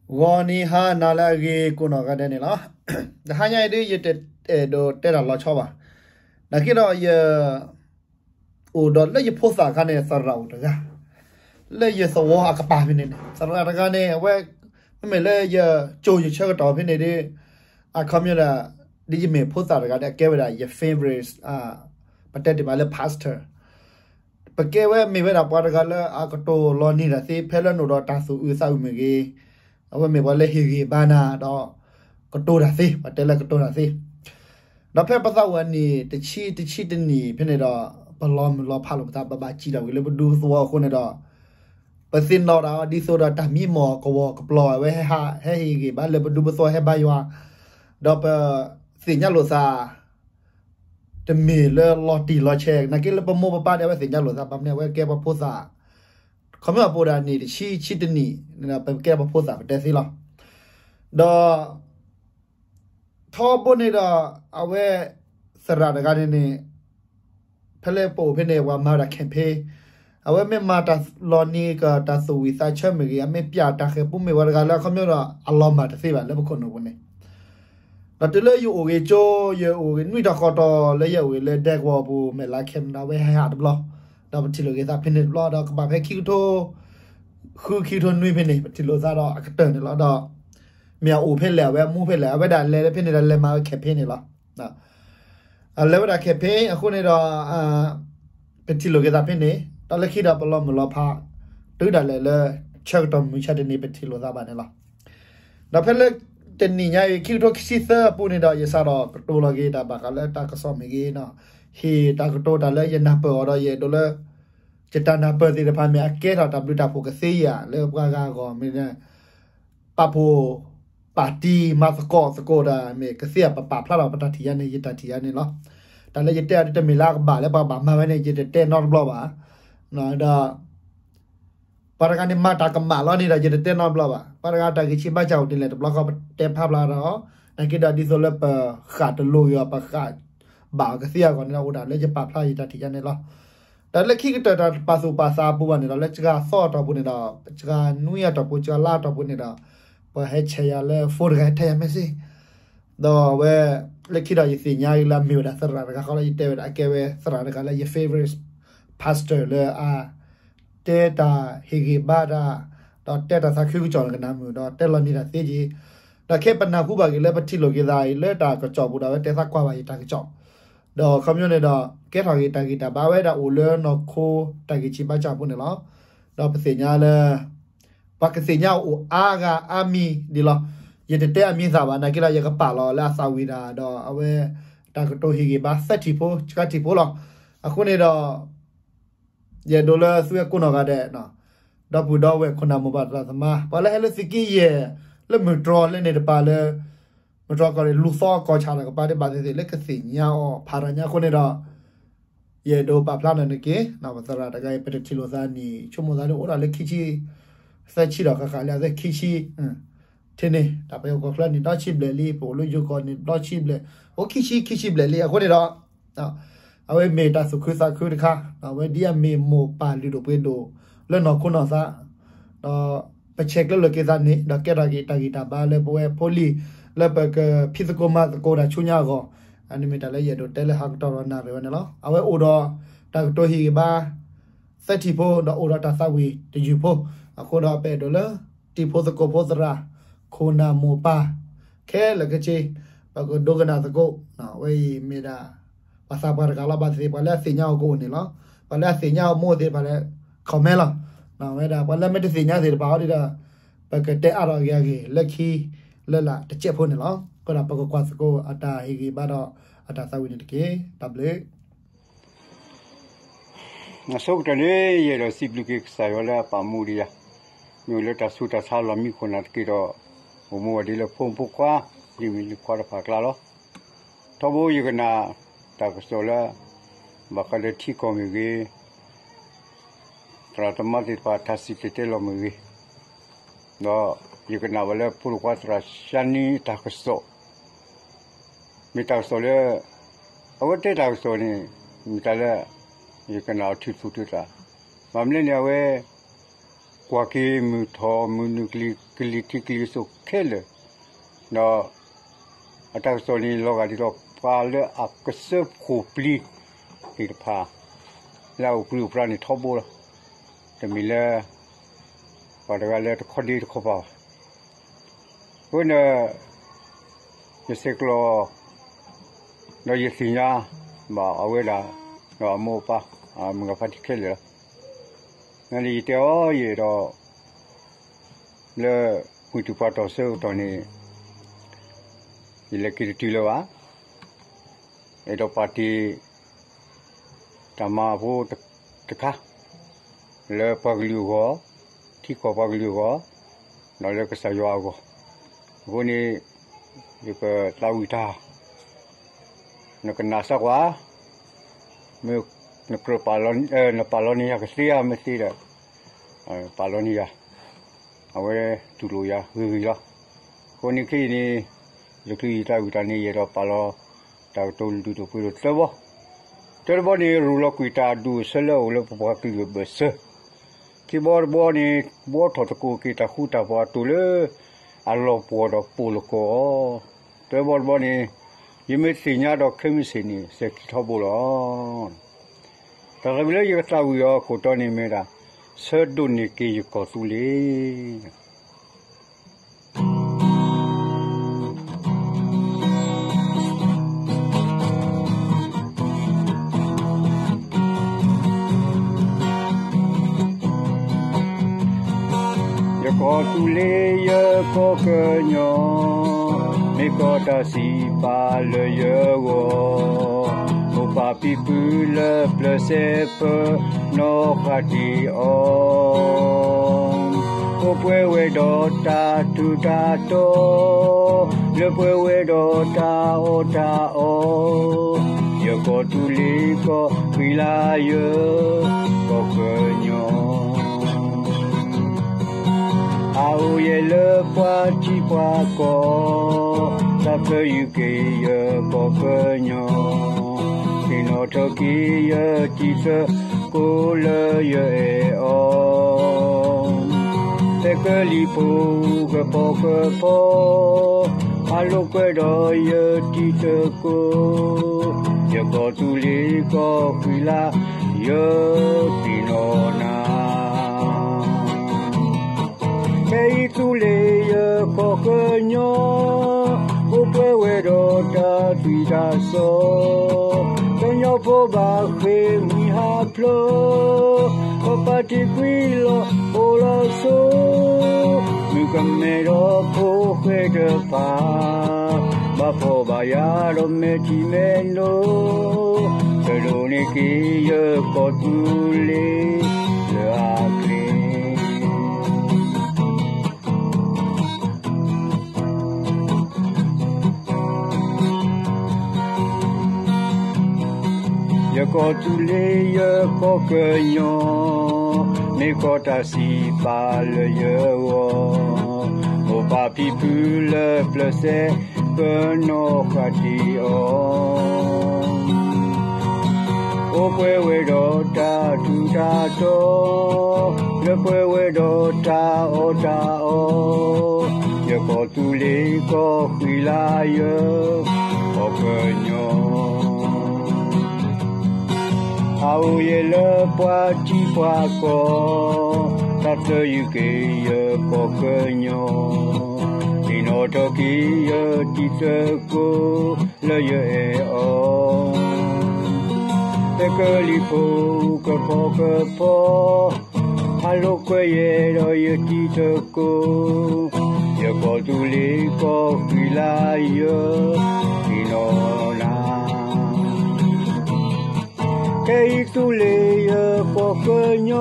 ဂီၤနံၤဟါနၤလၢအဂ့ၤကိးနီၢ်ဂၤဒဲးန့ၣ်လီၤ. တဟါညါအံၤဒ် ယတအဲၣ်ဒိးတဲတၢ်လီၤဆီဘၣ်. နာ်က့ဒီးယ အိၣ်ဒီးလၢယဖိသၣ်အခါန့ၣ် သရၣ်အိၣ်တဂၤ လၢယသဝီအကပၤဖဲန့ၣ်န့ၣ် သရၣ်တဂၤန့ၣ် အဝဲ မ့မ့ၢ်လၢယကၠိယဆၢကတီၢ်ဖဲန့ၣ်ဒ် အခီပညီဒီး ဒ်ယမ့ၢ်ဖိသၣ်တဂၤဒီး အကဲဝဲဒၣ်ယ favorite ပတဲတ့ၢ်မးလၢ pastor ပကဲဝဲမ့ၢ်ဝဲဒၣ်ပှၤတဂၤလၢအကတိၤလီၤနံၤတၢ်သ့ ဖဲလၢနအိၣ်ဒီးတၢ်သူၣ်အုးသးအုးမ့ၢ်ဂ့ၤ, အဝဲမ့ၢ်ပှၤလၢဟ့ၣ်ဂံၢ်ဘါနၤဒီး ကတိၤတၢ်သ့, ပတဲလၢကတိၤတၢ်သ့, ဒီးဖဲပသးဝံၤအနံၣ်တဆံ တဆံတနံၣ်ဖဲန့ၣ်ဒီး ပလီၤမုၢ်လီၤဖးလိာ်ပသး ပဘၣ်စံးထီၣ်ဝံၤလၢပဒူသဝီအဃိန့ၣ်ဒီး ပသ့ၣ်နီၣ်ဒၣ်ဒ်သိးဒီးတၢ်မံမီၢ်ကဝီၤကပျီၤဝဲဟဲဟး ဟဲဟ့ၣ်ဂံၢ်ဘါလၢပဒူပသဝီဟဲဘါယွၤ, ဒီးပသ့ၣ်ညါလိာ်သး တမ့ၢ်လၢလီၤတံၢ်လီၤဆဲး နာ်က့လၢပမိၢ်ပပၢ်န့ၣ် အဝဲသ့ၣ်ညါလိာ်သး ဘၣ်မနုၤအဝဲကဲပှၤဖိသၣ်, ခီမ့ၢ်အပူၤဒၣ်နံၣ်တဆံ ဆံတနံၣ် ပကဲပှၤဖိသၣ်ပတဲသ့လီၤ. ဒီး ထီဘိန့ၣ်ဒီး အဝဲ သရၣ်တဂၤန့ၣ်န့ၣ် ဖဲလၢပအိၣ်ဖဲန့ၣ် ပှၤမၤဝဲဒၣ် campaign, အဝဲမ့ၢ်မၤတၢ်လီၤနံၤကတၢ်သူၣ်ဝံၣ်သးဆၢမ့ၢ်ဂ့ၤ, အမ့ၢ်ပျဲတၢ်ဃဲၤပူမ့ၢ်ဝဲတဂၤလၢအခီပညီဒီး အလီၤမၢ်တသ့ဘၣ်လၢပခိၣ်နူာ်ပူၤန့ၣ်, ဒီးတုၤလၢယအိၣ်ဂ့ၤကၠိ ယအိၣ်ဂ့ၤနွံတီၢ်ဃိးတီၢ်လၢယအိၣ်ဂ့ၤလၢဒဲကဝီၤပူၤ မဲၢ်လါခဲမုၢ်ဒီး အဝဲဟဲဟးတဘျီ, ဒီးပထံၣ်လိာ်က့ၤသးဖဲန့ၣ်တဘျီ ဒီးကဘၣ်ဖဲခံကထိ ဃုခံကထိနွံဖဲန့ၣ် ပထံၣ်လိာ်သးဒီးအကတၢၢ်န့ၣ်လီၤ. ဒီး မ့ၢ်အအိၣ်ဖဲလဲၣ် အဝဲအမူဖဲလဲၣ် အဝဲဒၣ်လဲၤလၢဖဲန့ၣ်ဒီးလဲၤမၤဝဲ campaign န့ၣ်လီၤ. အလဲၤဝဲဒၣ် campaign အဃိန့ၣ်ဒီး ပထံၣ်လိာ်က့ၤသးဖဲန့ၣ် ဒီးလၢခံဒီးပလီၤမုၢ်လီၤဖး တုၤဒၣ်လဲာ်လၢ ဆၢကတီၢ်မုၢ်ဆါတနံၤ ပထံၣ်လိာ်သးဘၣ်န့ၣ်လီၤ. ဒီးဖဲလၢ တနံၣ်ညါအံၤ ခံကထိခံဆံသၢအပူၤန့ၣ်ဒီး ယစးထီၣ်ကတိၤလီၤက့ၤတၢ်ဘၣ်ဃးလၢတၢ်ကစီၣ်မ့ၢ်ဂ့ၤ, ဟ့ၣ်တၢ်ကတိၤတၢ်လၢယနၢ်ပၢၢ်အီၤဒီး ယအဲၣ်ဒိးလၢ ယတၢ်နၢ်ပၢၢ်သ့ၣ်တဖၣ်မ့ၢ်အကဲထီၣ်တၢ်ဘျုးတၢ်ဖှိၣ်ကသ့ဧါ လၢပှၤဂၤအဂီၢ်မ့ၢ် ပာ်ဖှိၣ်ပာ်တံၤမၤသကိးသကိးတၢ်မ့ၢ်ကသ့ဧါ ပပာ်ဖျါထီၣ်ပတၢ်ထံၣ်ယါန့ၣ် ယတၢ်ထံၣ်ယါန့ၣ်လီၤ. တၢ်လၢယတဲအီၤဒ်တမ့ၢ်လၢအကဘၣ်လၢပှၤဘၣ်မၤဝဲန့ၣ် ယတတဲနီတဘျီဘၣ်. ဒီး ပှၤတဂၤန့ၣ်မၤတၢ်ကမၣ်လီၤန့ၣ်ဒီး ယတတဲနီတဘျီဘၣ်. ပှၤတဂၤတၢ်ဂံၢ်ဆံးဘါစၢ်အိၣ်ဒ်လဲၣ်တဘျီဃီ ပတဲဖျါဖျါဒီး နာ်က့ဒီးဒ်သိးလၢပဃၣ်တလိၤက့ၤအီၤ ပဃၣ်ဘၣ်အီၤကသ့အဂီၢ်န့ၣ်ဒီး အိၣ်ဒၣ်လၢယပာ်ဖျါယတၢ်ထံၣ်ယါန့ၣ်လီၤ. ဒီးလၢခံကတၢၢ်တၢ်ပာ်သူၣ်ပာ်သးအပူၤဘၣ်န့ၣ်ဒီး လၢစှၤသီအတီၢ်ပူၤန့ၣ်ဒီး စှၤနွံအတီၢ်ပူၤ စှၤလါအတီၢ်ပူၤန့ၣ်ဒီး ပှၤဟဲဆဲးယၤလၢ phone တဂၤဟဲထဲယၤ message ဒီးအဝဲ လၢခံဒီးယသ့ၣ်ညါလၢအမ့ၢ်ဝဲဒၣ်သရၣ်တဂၤဃီလၢယတဲဝဲဒၣ် အကဲဝဲသရၣ်တဂၤလၢယ favorite pastor လၢအ တဲတၢ်ဟ့ၣ်ဂံၢ်ဘါတၢ်, ဒီးတဲတၢ်သးခုကစီၣ်နကနၣ်မုာ် ဒီးတဲလီၤနံၤတၢ်သ့က့ၤ, ဒီးခဲပနၢ်ဟူဘၣ်က့ၤလၢပထံၣ်လိာ်က့ၤသးအံၤ လၢတၢ်ကစီၣ်ပူၤဒီး အဝဲတဲသးကွၢ်ဘၣ်ယတၢ်ကစီၣ်, ဒီးခီပညီန့ၣ်ဒီး ကဲထီၣ်က့ၤတၢ်ဂံၢ်တၢ်ဘါဝဲဒၣ်အိၣ်လၢနီၢ်ခိတၢ်ဂံၢ်ဆံးဘါစၢ်ဖိန့ၣ်လီၤ. ဒီးပသ့ၣ်ညါလၢ ပှၤကသ့ၣ်ညါအိၣ်အါဂၤအါမံၤဒ်လီၤ. ယတတဲအမံၤသၣ်ဘၣ် နာ်က့ဒီး ယကပာ်လီၤလၢအသးဝံၣ်တၢ် ဒီးအဝဲ တၢ်ကတိၤဟ့ၣ်ဂံၢ်ဘါသၢထံၣ်ဖိ ဆှါထံၣ်ဖိလီၤ. အဃိန့ၣ်ဒီး ယအဲၣ်ဒိးလၢသုဝဲကိးနီၢ်ဂၤဒဲး ဒီပုၢ်ဒီဝဲၢ်ခိၣ်နၢ်မိၢ်ပၢ်သရၣ်သမါ ပှၤလၢဟဲလၢသုးက့ယဲၢ် လၢမုၢ်တြီၤလၢန့ၣ်တပၤလၢ မုၢ်တြီၤကီၢ်န့ၣ် လူၤသီကီၢ်ဆၣ်တၢ်ကပၤဒ်ဘၣ်သ့ၣ်သ့ၣ် လၢကသ့ၣ်ညါအီၤဖးတၢ်ညါအဃိန့ၣ်ဒီး ယအဲၣ်ဒိးပာ်ဖျါနၤန့ၣ်တက့ၢ်. ပသရၣ်တဂၤအံၤ ပတထံၣ်လိာ်သးနံၣ် ဆိကမိၣ်သးလၢအိၣ်ဒၣ်လၢခံဆံ သၢဆံဒီးဃၣ်ဃၣ်လၢအသးခံဆံ ထဲန့ၣ် တၢ်ပယီၤကီၢ်ချၢန့ၣ် ဒီဆံဘျဲၣ်လံ, ပအိၣ်လၢယိၤကီၢ်န့ၣ် ဒီဆံဘျဲၣ်, အိၣ်ခံဆံ ခံဆံဘျဲၣ်လံ. အဃိန့ၣ်ဒီး အဝဲမ့ၢ်တၢ်သူၣ်ခုသးခုတခါ, အဝဲဒ်အမ့ၢ်မိၢ်ပၢ်လုၢ်ဒိၣ်ပှ့ၤဒိၣ်လၢနီၢ်ခိနီၢ်သး, ဒီးပဆဲးကျၢလိာ်က့ၤသးန့ၣ် ဒီးကဲထီၣ်က့ၤတၢ်ဂံၢ်တၢ်ဘါလၢပဝဲဖိလံၤ လၢပကဖံးသကိးမၤသကိးတၢ်ဆူညါအဂီၢ်, အန့ၣ်မ့ၢ်တၢ်လၢယအဲၣ်ဒိးတဲလၢဟးကတီၢ်ဒီးနၣ်ရံၣ်ဝဲန့ၣ်လီၤ. အဝဲအိၣ်ဒီးတၢ်ကတိၤဟ့ၣ်ဂံၢ်ဘါ သၢထံၣ်ဖိ ဒီးအိၣ်ဒီးတၢ်သးဝံၣ်တယုၢ်ဖိ, အဃိဒီးပအဲၣ်ဒိးလၢ တံၤဖိသကိးဖိသရၣ်, ခိၣ်နၢ်မိၢ်ပၢ်, ခဲလၢာ်ခဲဆ့, ပကဒိကနၣ်သကိး, အဝဲအံၤမ့ၢ်ဒၣ် ပှၤသးပှၢ်တဂၤလီၤ. ဘၣ်သ့ၣ်သ့ၣ် ပှၤလၢအသ့ၣ်ညါအီၤကအိၣ်န့ၣ်လီၤ. ပှၤလၢအသ့ၣ်ညါအီၤမိၢ်သ့ၣ်တဖၣ်လၢ comment လီၤ. ဝဲဒၣ်ပှၤလၢမ့ၢ်တသ့ၣ်ညါသ့ၣ်တဖၣ်အီၤဒ်ဒီး ပကတဲအါထီၣ်အဂ့ၤအဂ့ၤ လၢခံလၢလာ်တစဲးဖိန့ၣ်လီၤ. အဃိဒီးပကကွၢ်သကိးအတၢ်ဟ့ၣ်ဂံၢ်ဘါဒီး အတၢ်သးဝံၣ်န့ၣ်တက့ၢ်. တၢ်ဘျုး အဆိကတၢၢ်န့ၣ် ယအဲၣ်ဒိးစံးဘျုးက့ၤကစၢ်ယွၤလၢအပာ်မူဒံးယၤ, မ့ၢ်လၢတၢ်ဆူးတၢ်ဆါလီၤမံခိၣ်နၢ်တက့ၢ်ဒီး အိၣ်မူဝဲဒ်လၢဖိမုၣ်ဖိခွါ, ဒ်မ့ၢ်လၢခွါတဖၣ်အကျါလီၤ. ထီဘိယကနၣ်တၢ်ကစီၣ်လၢ ဘၣ်ဃးလၢထံကီၢ်မ့ၢ်ဂ့ၤ သရၣ်သမါသ့ၣ်တဖၣ်ထံၣ်စံၣ်တဲၤတဲလီၤမ့ၢ်ဂ့ၤ, ဒီးယကနၣ်ဘၣ်လၢဖိဒိၣ်ခွါသရၣ်ၡါနံတၢ်ကစီၣ်, မ့ၢ်တၢ်ကစီၣ်လၢ အဝဲတဲတၢ်ကစီၣ်န့ၣ် မ့ၢ်တၢ်လၢ ယကနၣ်အီၤထုးထူၣ်ထုးသး, ဘၣ်မနုၤလဲၣ်န့ၣ် အဝဲ ကွၢ်က့ၤမုၢ်ထီၣ်မုၢ်နုာ်ကလံၤထံးကလံၤစိးခဲလၢာ်, ဒီး အတၢ်ကစီၣ်န့ၣ် လီၤဂာ်ဒ်သိးပှၤလၢအကစၢၢ်ခိၣ်ပျံၤသ့ၣ်တဖၣ် လၢအအိၣ်ပြံအိၣ်ပြါန့ၣ်ထီဘိလီၤ. တမ့ၢ်လၢ ပှၤတဂၤလၢတခီဒ့တခီပၤဘၣ်. အဃိန့ၣ် ယဆဲးကျိး ဒီးယသ့ၣ်ညါဘၣ်အဝဲဒၣ် ဒီးအမိၢ်အပၢ် မုၢ်ဂၤဖါတံၢ်ခဲလၢာ်လီၤ. န့ၣ်ယတဲအီၤယအဲၣ်ဒိး လၢ မုၢ်တူၢ်ပှၤတီၢ်ဆၢကတီၢ်န့ၣ် ယလဲၤက့ၤတတုၤလၢၤဘၣ်. အဲၣ်ဒိးပာ်တ့ၢ် တၢ်မၤအဖိတခါ လၢပှၤကလုာ်အဂီၢ်, ထံကီၢ်ပှၤကလုာ်အဂီၢ်, ဒီးလၢကစၢ်ယွၤအဂီၢ်, အဃိန့ၣ် ယကသးဝံၣ်တၢ် နကနၣ်စၢ်ကွၢ်, မ့ၢ်နကြၢးပာ်လီၤ, နပာ်လီၤန့ၢ်ယၤကသ့ဧါ မ့ၢ်သ့ဒီး ပာ်လီၤန့ၢ်ယၤ, အဝဲတူၢ်လိာ်ယၤဂ့ၤဂ့ၤလီၤ. အဃိန့ၣ်ခဲအံၤန့ၣ် ယချုးယသးဝံၣ်တၢ်န့ၣ် ယအဲၣ်ဒိးပာ်လီၤ တၢ်ကတိၤလုၢ်ဒိၣ်ပှ့ၤဒိၣ်သၢဘီ, တၢတဘီန့ၣ် ရူးလီၤကွံာ်တၢ်အဒူၣ်အဆၢလၢအအိၣ်လၢပပှၤကလုာ်အဘၢၣ်စၢၤ, ခံဘီတဘီန့ၣ် ဘှီထီၣ်သကိးက့ၤတၢ်ဃူတၢ်ဖိးအတိၢ်လၢ အလီၤပှီၢ်ဒီးပိာ်လိာ်ကိးအီၤ, တၢဘီတဘီန့ၣ် ယမ့ၢ်သ့ၣ်ညါဒီးခဲမုၢ်ဆ့ၣ်န့ၣ် စဲၤခံထီဘိလီၤ. တၢ်သးဝံၣ်လၢယကသးဝံၣ်အီၤခိၣ်တီန့ၣ်မ့ၢ်ဒၣ် ဆၢဒိးန့ၢ်က့ၤယကီၢ်သူလ့ၤ ယကီၢ်သူလ့ၤယကီၢ်ကညီ, မ့ၢ်ကီၢ်တၢ်စံးပာ်လၢယဂီၢ်, မိၢ်ပၢ်ဖံဖုလၢပျၢၤစဲးပၢနီၣ်ဃာ်တ့ၢ်အီၤ, အိၣ်ပှဲၤဝဲဒီးတၢ်ထူးတၢ်တီၤ, လၢပှဲၤဝဲဒီးတၢ်အီၣ်တၢ်အီ, ယကီၢ်သူလ့ၤကီၢ်ဃံလၤယကီၢ်ကညီ, အအိၣ်ယဲလၢပှၤထံပှၤကီၢ်, တၢ်ပၢယုၢ်က့ၤယကီၢ်ကညီ, သ့ၣ်နီၣ်ထီၣ်က့ၤယတံၤသကိးလၢယအဲၣ်အီၤ, ဖဲကလံၤဖိကဖီကဖီ, အလိာ်ကွဲဒီးယတံၤသကိး, ယကီၢ်သူလ့ၤကီၢ်ဃံလၤ ယသ့ၣ်နီၣ်နၤ ဖဲအံၤသူလ့ၤယကီၢ်ကညီ, အိၣ်ပှဲၤဝဲဒီးတၢ်သွံၣ်တၢ်စီၣ်, ကညီဖိဘၣ်ဃ့ၢ်မှံဟးဖျိး, ကီၢ်ပၢ်ထံကွံလီၤအိၣ်လီၤဆိ, မုၣ်ကမဲဒီးဖိဃဲတဖၣ်, ဘၣ်ဖှီၣ်ဘၣ်ယာ်ဒီးမဲာ်ထံမဲာ်နိ, ဆၢဒိးန့ၢ်က့ၤယကီၢ်သူလ့ၤလၢအချ့ ယကီၢ်သူလ့ၤယကီၢ်ကညီ, မ့ၢ်ကီၢ်တၢ်စံးပာ်လၢယဂီၢ်, မိၢ်ပၢ်ဖံဖုလၢပျၢၤစဲးပၢနီၣ်ဃာ်တ့ၢ်အီၤ, အိၣ်ပှဲၤဝဲဒီးတၢ်ထူးတၢ်တီၤ, လၢပှဲၤဝဲဒီးတၢ်အီၣ်တၢ်အီ, ယကီၢ်သူလ့ၤကီၢ်ဃံလၤယကီၢ်ကညီ, အအိၣ်ယဲလၢပှၤထံပှၤကီၢ်, တၢ်ပၢယုၢ်က့ၤယကီၢ်ကညီ, သ့ၣ်နီၣ်ထီၣ်က့ၤယတံၤသကိးလၢယအဲၣ်အီၤ, ဖဲကလံၤဖိကဖီကဖီ, အလိာ်ကွဲယဲဒီးယတံၤသကိး, ယကီၢ်သူလ့ၤကီၢ်ဃံလၤယသ့ၣ်နီၣ်နၤ ဖဲအံၤသူလ့ၤယကီၢ်ကညီ,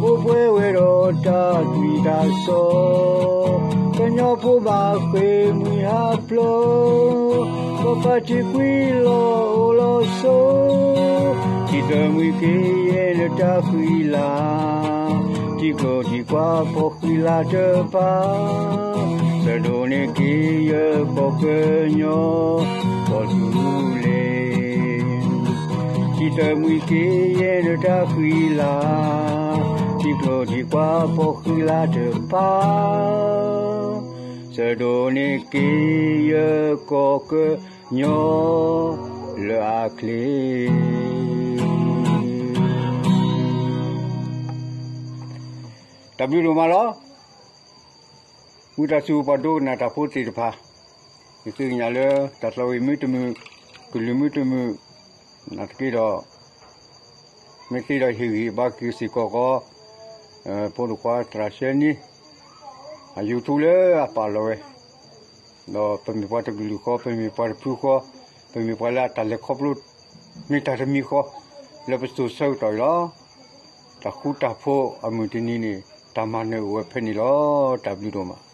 အိၣ်ပှဲၤဝဲဒီးတၢ်သွံၣ်တၢ်စီၣ်, ကညီဖိဘၣ်ဃ့ၢ်မှံဟးဖျိး, ကီၢ်ပၢ်ထံကွံလီၤအိၣ်လီၤဆိ, ထံၣ်သမှံက့ၤယဲလၢတၢ်ဃံလၤ, ထံကျိထံကွၢ်ဖီဃံလၤတဖၣ်, ဆၢဒိးန့ၢ်က့ၤယကီၢ်ကညီ, ကီၢ်သူလ့ၤ, ထံၣ်သမှံက့ၤယဲလၢတၢ်ဃံလၤ ထံကျိထံကွၢ်ပိာ်ဃံလၤတဖၣ်, ဆၢဒိးန့ၢ်က့ၤယကီၢ်ကညီလၢအချ့. တၢ်ဘျုးဒိၣ်မးလီၤ. ဝံသးစူၤပှၤဒိကနၣ်တၢ်ဖိသ့ၣ်တဖၣ်, ယသ့ၣ်ညါလၢတၢ်သးဝံၣ်မုၢ်တမုာ်, ကလုၢ်မုၢ်တမုာ်, နာ်သက့ဒီး မ့ၢ်သ့ဒီးဟ့ၣ်ဂံၢ်ဟ့ၣ်ဘါက့ၤစ့ၢ်ကီးဃီ, ဖိဒိၣ်ခွါသရၣ်ရှဲန့ၣ် အ YouTube လၢအပာ်လီၤဝဲ, ဒီးပမ့ၢ်ပှၤတကလုာ်ဃီ, ပမ့ၢ်ပှၤတဖုဃီ, ပမ့ၢ်ပှၤလၢအတၢ်လဲၤခီဖျိ မ့ၢ်တၢ်တမံၤဃီ လၢပစိၤဆၢကတီၢ်အံၤလီၤ. တၢ်ဃူတၢ်ဖိးအမုၢ်တနံၤန့ၣ် တၢ်မၤနၢၤအိၣ်ဝဲဖဲန့ၣ်လီၤ. တၢ်ဘျုးဒိၣ်မး.